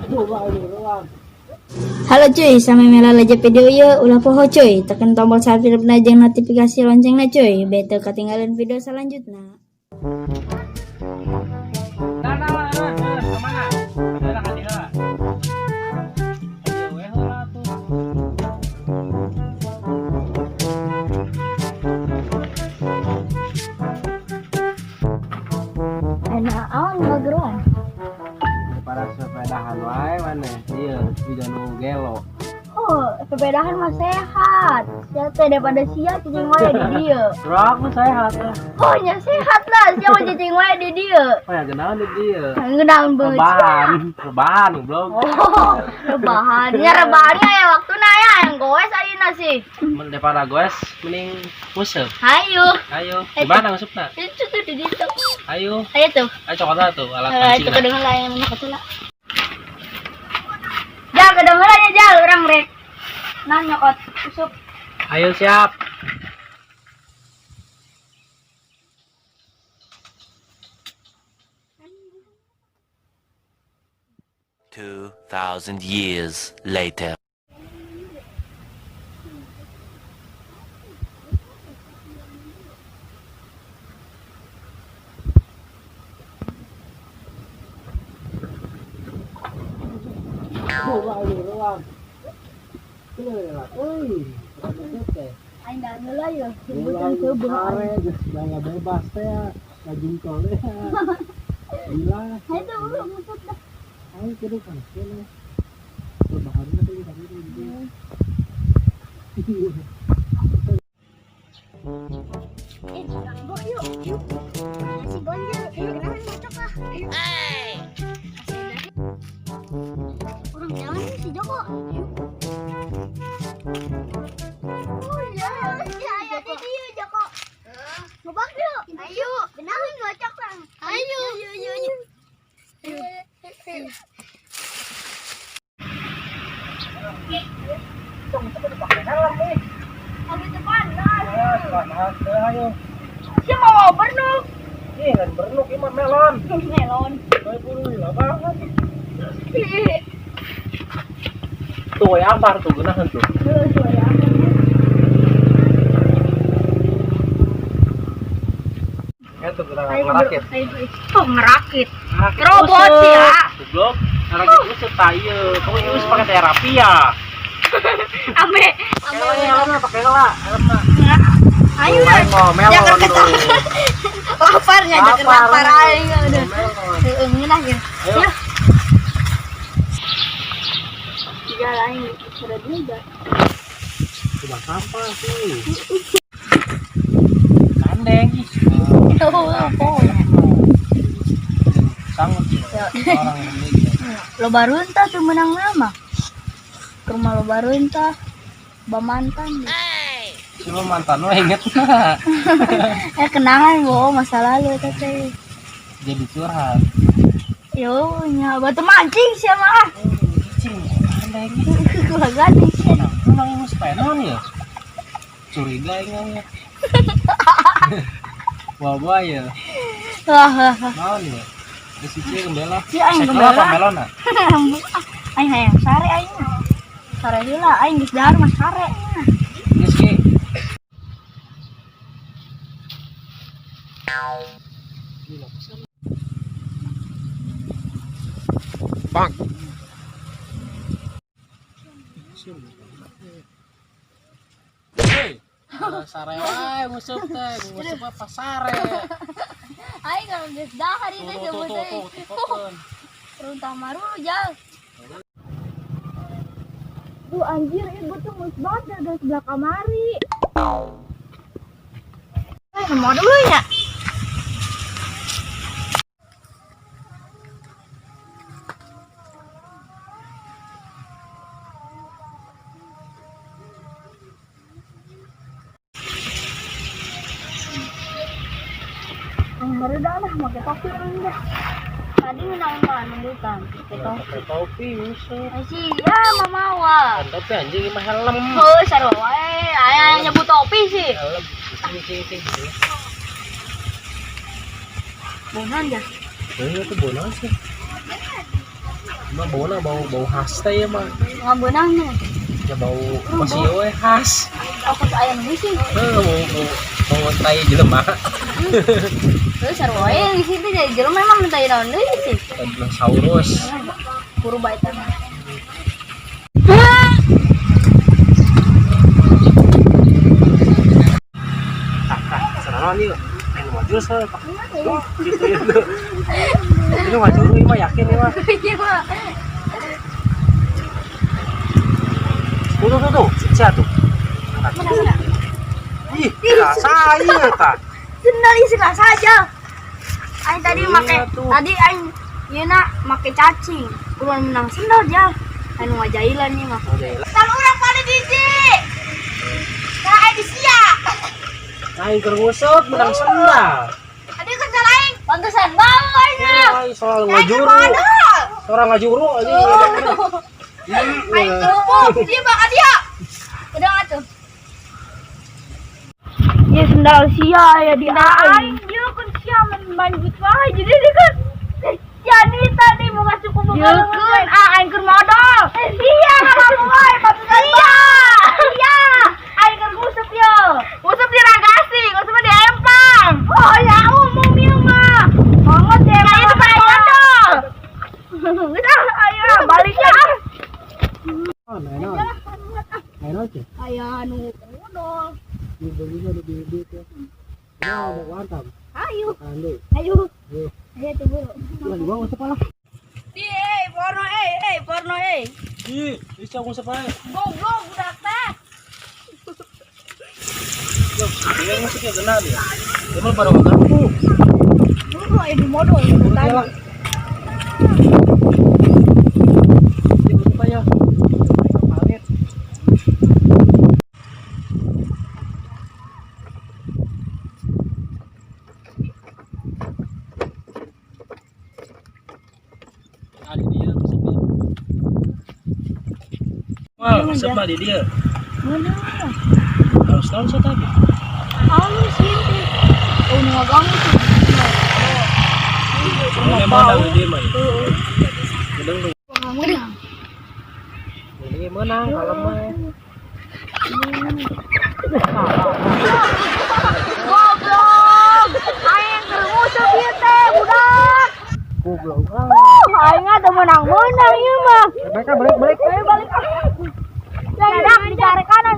Halo cuy, sampai lalajo video ieu ulah poho cuy, tekan tombol subscribe na jeung notifikasi loncengna cuy, biar teu ketinggalan video selanjutnya. Nah, nah, nah, nah, kemana? Ada ka dieu. Ka dieu we heula tuh. Naon ngageroan? Para sepedahan wae maneh. Ieu video nu gelo. Oh, sepedahan mah sehat. Sia teh daripada sia cicing wae di dieu. Bro, aku sehat lah. Oh, nya sehat lah, sia mah cicing wae di dieu. Oh ya, genahan di dieu. Ngeunang beut. Rebahan, rebahan goblok. Oh, rebahan. Nya rebahannya aya waktuna ya yang goes ayeuna sih. Mun daripada goes mending nguseup. Hayu. Ayo, gimana ngusupna? Itu tuh di ditu. Ayo, Ayo tuh. ayo cokot lah tuh alat Eh, itu pancing. kedengeran lah yang mana lah. Jal, kedengeran ya Jal, orang rek. Nah, nyokot usuk. Ayo siap. Two thousand years later. Aing dah heula ya, jemputan seubeuh aing. Gaya bebas teh, ngajungkol teh. Gila. Hayu tuh urang ngusuk dah. Ayo kudu kan kene. Rebahan teh tadi di dieu. Eh, mabok yuk. Yuk. Si Gonjel, kenalan ngocok ah. Orang jalan nih si Joko. Yuk. Oh iya, iya, iya, di dia Joko. Ngebak yuk. Ayo, kenalan ngocok lah. Ayo, ayo, ayo, ayo. Abi teu panas. Panas teh ayo. Sia mau bernuk. Ih, lain bernuk ieu mah melon. Melon. Bae buru lah banget. Tuh we ampar tuh geunaheun tuh. Ya tuh geunahan ngerakit. Oh, ngerakit. Ngerakit Robot useup. sih, ya. Goblok. Ngerakit useup tah ieu. Kamu ieu pakai terapi ya. Ame, Pakai lah helmna, pakai lah helmna. Ayo lah. Mau melon Jangan tuh. Laparnya jangan Lapar. lapar aing udah. Melon. Heeh, ngeunah ya. Ayo. Ya. Jalan aing sudah juga. Coba sampah sih. Kandeng. Oh, oh. Sanggup sih orang Indonesia. Loba runtah tuh menang nama. Ke rumah loba runtah. Ba mantan. Cuma mantan lo inget nah. Eh kenangan bo masa lalu eta teh. Jadi curhat. Yo nya batu mancing sih mah. Cicing, kandeng. Gua ganti sih. Nah, emang yang sepenan ya? Curiga ini. Wah, wah ya. Wah, wah, wah. Naon ya? Geus siji gembela. Si aing Sekolah gembela. apa melona? Aing hayang sare aing. Sare heula aing geus dahar mah sare. Geus ge. Bang. Hei, sare wae nguseup teh, nguseup apa sare. Aing kalau geus dahar Tuh itu tuh sebut tuh euy. tuh, tuh, Runtah maru jal. Tuh anjir ibu tuh mus banget dari sebelah kamari. Eh, mau dulu ya? Baru dah lah, pakai topi orang dah. Tadi ngenalin malah nunggukan, pakai topi. Pakai topi nguseup. Sih, ya mamawa. Kan topi anjing ini mah helm. Oh, sarua wae. Aya yang nyebut topi sih. Helm. Sini sini sini. Bonan ya. Eh, itu bonan sih. Emang bauna bau bau khas teh ya mah. Ngabeunang nya. Ya bau masih we khas. Aku tuh ayam sih. Heuh, bau bau bau tai jelema. Terus sarua we di situ jadi jelema emang minta naon deui sih. Dinosaurus. Purba eta mah. Sarana nih, main maju saya pak. Gitu itu. Ini maju ini mah yakin ini mah. Iya mah. Tuh tuh tuh tuh, sia tuh. Ih, rasa iya ta. Sendal isi rasa aja. Aing tadi Iya, make tuh. tadi aing ieu na make cacing. Buruan menang sendal dia. Aing nu ngajailan nih mah. Kalau urang paling hiji. Nah, aing di sia. Aing keur nguseup menang sendal. Adi kerja lain. Pantesan bau aing mah. Aing soal ngajuru. Seorang ngajuru aja. Aing kerupuk, dia bakal dia. Udah atuh. Ya sendal sia ya di aing. Dia kan sia manjut wae jadi dia kan jadi tadi mau masuk ke buka. Kan ah aing keur modal. Iya ngalamun wae pantesan. Iya. Iya. Aing keur nguseup yo. Nguseup di Ragasi, nguseup di Empang. Oh ya umum ieu mah. Banget ya. Kayak itu pada modal. Udah, ayo balik ya. Oh, naon. Naon sih? Aya nu modal. Di beli di beli ya. Nah, mau wantam. Ayo, Ande. ayo. Ayo. Ayo tuh buru. Lah dibawa nguseup lah. Ih, porno porno eh. Ih, bisa nguseup aja. Goblok budak teh. Loh, dia ngusupnya benar ya. Dia mah baru ngerti. Buru aya di modal Urut ya lah. Dia nguseup aja. Palit. Ah, di dia ngusupnya. Wah, nguseup mah di dia. Mana? Harus tahun saya tadi. Halus sih. Oh, nu ngaganggu tuh. Ini mana dia mah? Gedeng tuh. Menang. Ini menang kalau mah. Goblok. Aing keur nguseup ieu teh, budak. Goblok. Aing teu menang-menang ieu mah. Mereka balik balik. Ayo balik ah. Dadak dicari kanan.